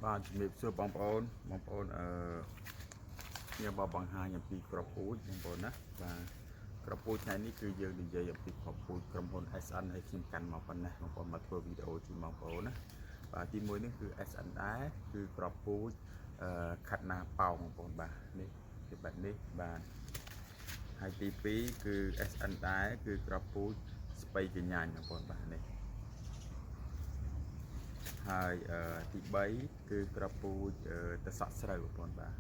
បាទជំរាបសួរបងប្អូនបងប្អូនអឺខ្ញុំមកបង្ហាញអំពីក្របពូជបងប្អូនណាបាទក្របពូជថ្ងៃនេះគឺយើងនិយាយអំពីក្របពូជក្រុមហ៊ុន SN ហើយខ្ញុំកាន់មកប៉ុណ្ណេះបងប្អូនមកធ្វើវីដេអូជូនបងប្អូនណាបាទទីមួយនេះគឺ SN ដែរគឺក្របពូជអឺខាត់ណាប៉ោងបងប្អូនបាទនេះគឺបែបនេះបាទហើយទី2គឺ SN ដែរគឺក្របពូជស្ពៃកញ្ញាញបងប្អូនបាទនេះ ហើយអឺទី3គឺក្របពូជអឺតសក់ស្រូវបងប្អូនបាទ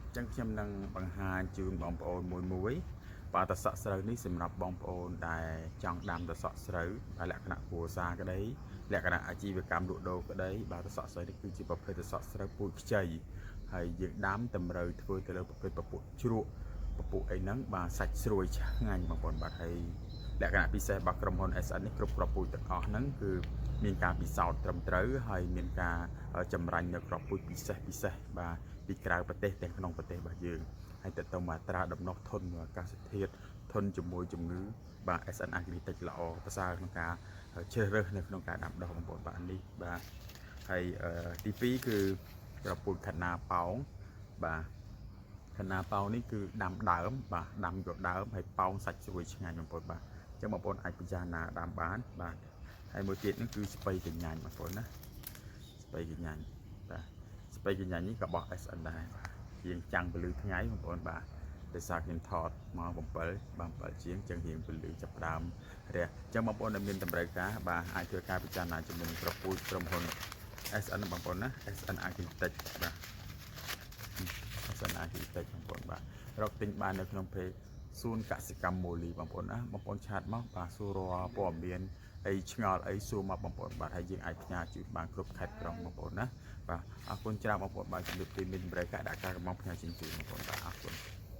អញ្ចឹងខ្ញុំនឹងបង្ហាញជូនបងប្អូនមួយមួយបាទតសក់ស្រូវនេះសម្រាប់បងប្អូនដែលចង់ដាំតសក់ស្រូវបាទលក្ខណៈគ្រួសារក្តីលក្ខណៈអាជីវកម្មលក់ដូរក្តីបាទតសក់ស្រូវនេះគឺជាប្រភេទតសក់ស្រូវពូជខ្ចីហើយយើងដាំតម្រូវធ្វើទៅលើប្រភេទពពួកជ្រក់ពពួកអីហ្នឹងបាទសាច់ស្រួយឆ្ងាញ់បងប្អូនបាទហើយលក្ខណៈពិសេសរបស់ក្រុមហ៊ុន SN នេះគ្រប់គ្រាប់ពូជទាំងអស់ហ្នឹងគឺមានការពិសោធន៍ត្រឹមត្រូវហើយមានការចម្រាញ់នៅគ្រាប់ពូជពិសេសពិសេសបាទពីក្រៅប្រទេសទាំងក្នុងប្រទេសរបស់យើងហើយទៅទៅមាត្រាដំណុះធន់អាកាសធាតុធន់ជាមួយជំងឺបាទ SN Agritech ល្អប្រសើរក្នុងការជ្រើសរើសនៅក្នុងការដាំដុះបងប្អូនបាទនេះបាទហើយទី2គឺគ្រាប់ពូជខណាប៉ោងបាទខណាប៉ោងនេះគឺដាំដើមបាទដាំយកដើមហើយប៉ោងសាច់ស្រួយឆ្ងាញ់បងប្អូនបាទអញ្ចឹងបងប្អូនអាចពិចារណាដាំបានបាទហើយមួយទៀតនេះគឺស្ពៃកញ្ញាញ់បងប្អូនណាស្ពៃកញ្ញាញ់បាទស្ពៃកញ្ញាញ់នេះក៏បោះ SN ដែរបាទជាងចាំងពលឺថ្ងៃបងប្អូនបាទដោយសារខ្ញុំថតមក7បាទ7ជាងចឹងរៀងពលឺចាប់ដើមរះអញ្ចឹងបងប្អូនដែលមានតម្រូវការបាទអាចធ្វើការពិចារណាជាមួយនឹងប្រពូជក្រុមហ៊ុន SN បងប្អូនណា SN Agritech បាទ SN Agritech បងប្អូនបាទរកទិញបាននៅក្នុង page សួនកសិកម្មមូលីបងប្អូនណាបងប្អូន chat មកបាទសួររាល់ព័ត៌មានអីឆ្ងល់អីសួរមកបងប្អូនបាទហើយយើងអាចផ្ញើជូនបានគ្រប់ខេត្តក្រុងបងប្អូនណាបាទអរគុណច្រើនបងប្អូនបាទជំរាបទីមានតម្រូវការដាក់ការកំងផ្ញើជញ្ជូនបងប្អូនបាទអរគុណ។